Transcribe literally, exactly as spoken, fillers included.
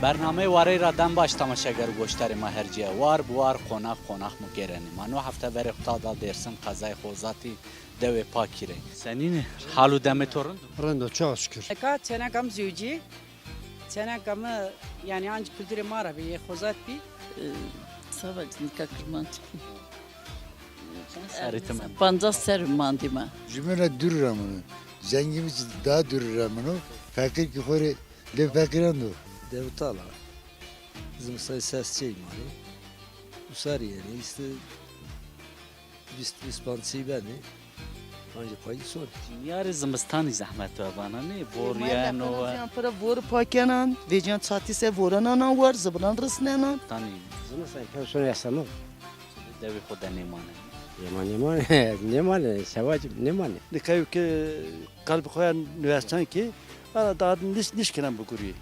Bernameyê Warey ra dem baş temaşeger û goşdarê ma her cîya. War bi war, qonax qonax mugêrenê. Ma no hefte verê xo ta da Dêrsim, qezayê Xozatî, dewê Pakî rê. Senîn ê? Hal û demê to rind o? Rind o, çok şükür. Eka çêneka mi zewcî, çêneka mi, yanî ancî kulturê ma ra bî, yê Xozat bî. E, sava ci, nika kirmanckî. Serê ti mend. Pancas serrî mandîme. Jumîna dûrî ra meno. Zengîn bî zî daha dûrî ra meno. Feqîr kî xo rê lê feqîran do. Dewtala. Zimistan ses çey manê. Usarî yenê, îşte vîst, vîst panc çey benê. Ancî payîz sonê. Nîyarê zimistanî zehmet wa vana nê? Vor yeno. Pira vor pakenan, vecîyan çatî se voran anan war, zibilan risnenan. Tanî. Zimistan kewsonê esema. Dewê xo de nêmanê. Nêmanê, nêmanê, nêmanê, sewa ci nêmanê. Nika yo ke qalbê xo ya nivestan kî, ana daha nîş-, nîşkînan bigurîyê.